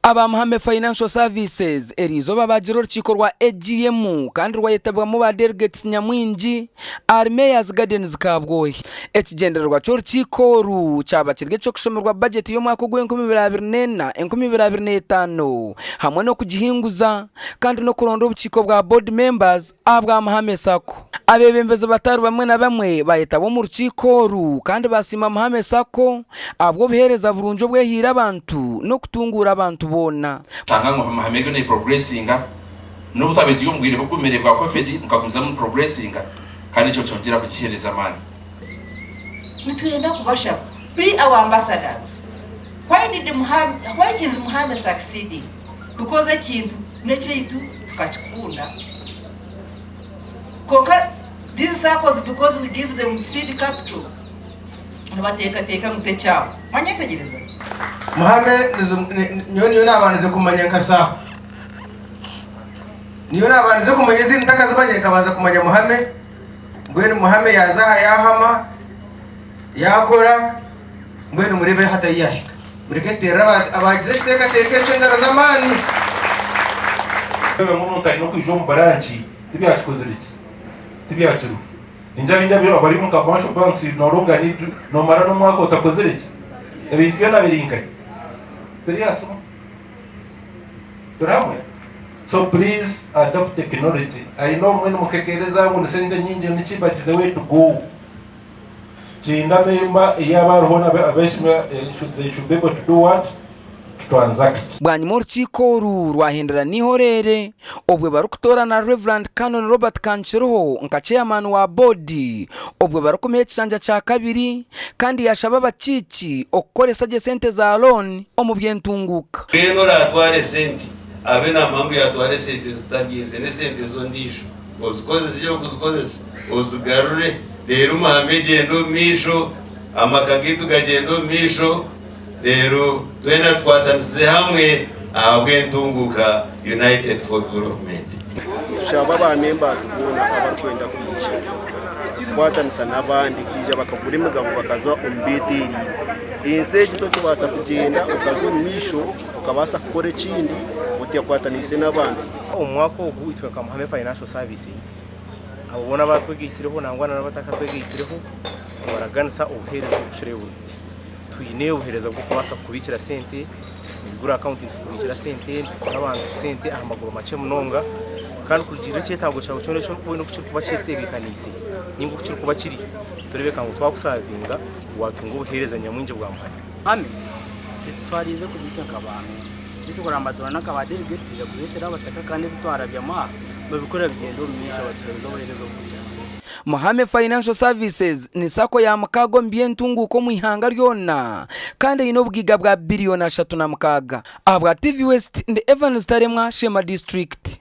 Aba Muhame Financial Services eriizooba baagira orukiiko rwa AGM kandi rwayetabwamu ba delegates nyamwingi ahari Mayor's Gardens Kabwohe. Ekigyendererwa ky'orukiiko oru kyaba kiri eky'okushomerwa bajeti y'omwaka ogw'enkumi ibiri 24, 2025 hamwe n'okugihinguza kandi n'okuronda obukiiko bwa board members ahabwa Muhame Sacco. Abeebembezi batari bamwe na bamwe baayetaba omu rukiiko oru kandi baasiima Muhame Sacco ahabw'obuheereza burungi obu ehaire abantu n'okutunguura abantu boona. Shanga ngu Muhame eriyo neprogressinga n'obu twabaire turi omu bwire bugumire bwa Covid mukagumizamu nimuprogressinga kandi ekyo kyongyera kugiheereza amaani. Nitwenda kubashaba be our ambassadors. Why did Muhame, why is Muhame succeeding? Because ekintu nekyaitu tukakikunda. Kwonka these circles because we give them seed capital nibateekateeka ngu tekyabo. Mwanyetegyereza? Muhame nyowe niyo nabandize kumanya nka saaho. Niyo nabandize kumanya ezindi ntakazimanyire nkabanza kumanya Muhame. Mbwenu Muhame yaaza aha yaahama, yaakora, mbwenu mureebe hati ahu yaahika. Mureke tuteerere abaagize ekiteekateeko ekyo engaro z'amaani. Reeba ngu omuntu aine okwija omu buranki tibyakikozire ki? Tibyakiriho. Ningira abaingi abari omu ka commercial banks no longer need to, nomara n'omwaka otakozire ki? Ebintu byona biri nkahi? Biri aha simu. Turi hamwe? So please adopt technology. I know mbwenu mukekereza ngu ni sente nyingi niki but it's the way to go. Kyenda member eyaba hariho abeshumi they should be able to do what? To transact. Bwanyima orukiiko oru rwahendera n'eihoreere obwe barikutoorana Rev. Canon Robert Kankiriho nka Chairman wa boodi obwe barikumuha ekishanja kya kabiri kandi yashaba abakiiki okukoresa gye sente za loan omu by'entunguuka. Mbwenu oraatware esente, abe naamanya ngu yaatwara esente zitari eze, n'esente z'ondiijo. Ozikozese eki orikuzikozesa, ozigarure, reero muhame egyende omu maisho, amaka gaitu gagyende omu maisho, reero twena tukwatanisize hamwe ahabw'entunguuka United for Development. Nitushaba ba members boona abarikwenda kwija kukwatanisa n'abandi kwija bakagura emigabo bakaza omu beteeriine. Ensi egi torikubaasa kugyenda okaza omu maisho okabaasa kukora ekindi otekwataniise n'abantu. Omu mwaka ogu itwe nka Muhame Financial Services, abo boona abaatwegaitsireho nangwa n'abatakatwegaitsireho nibaraganisa obuheereza oburikukirayo oburungi. Twine obuheereza bw'okubaasa kukubiikira sente, nitwigura akawunti nitukubiikira sente, nituha abantu sente aha magoba makye munonga kandi kurugiirira ekyetango kyawe kyona eki orikuba oine oku kirikuba kyetebeekaniise nainga oku kirikuba kiri, nitureebeka ngu twakusaavinga waatunga obuheereza nyamwingi bwa Muhame. Muhame, titwariize kubi itwe nka ba memba. Ekyo baturana nka ba delegate twija kujwekyera abataka kandi ebi twarabyamu aha babikore bigyende omu maisho batuhereze obuhereza obukutuhika. Muhame Financial Services ni sacco ya mukaaga omu by'entunguuka omu ihanga ryona kandi eine obugaiga bwa biriyoni 36. Ahabwa TV West, ndi Evans Taremwa, Sheema District.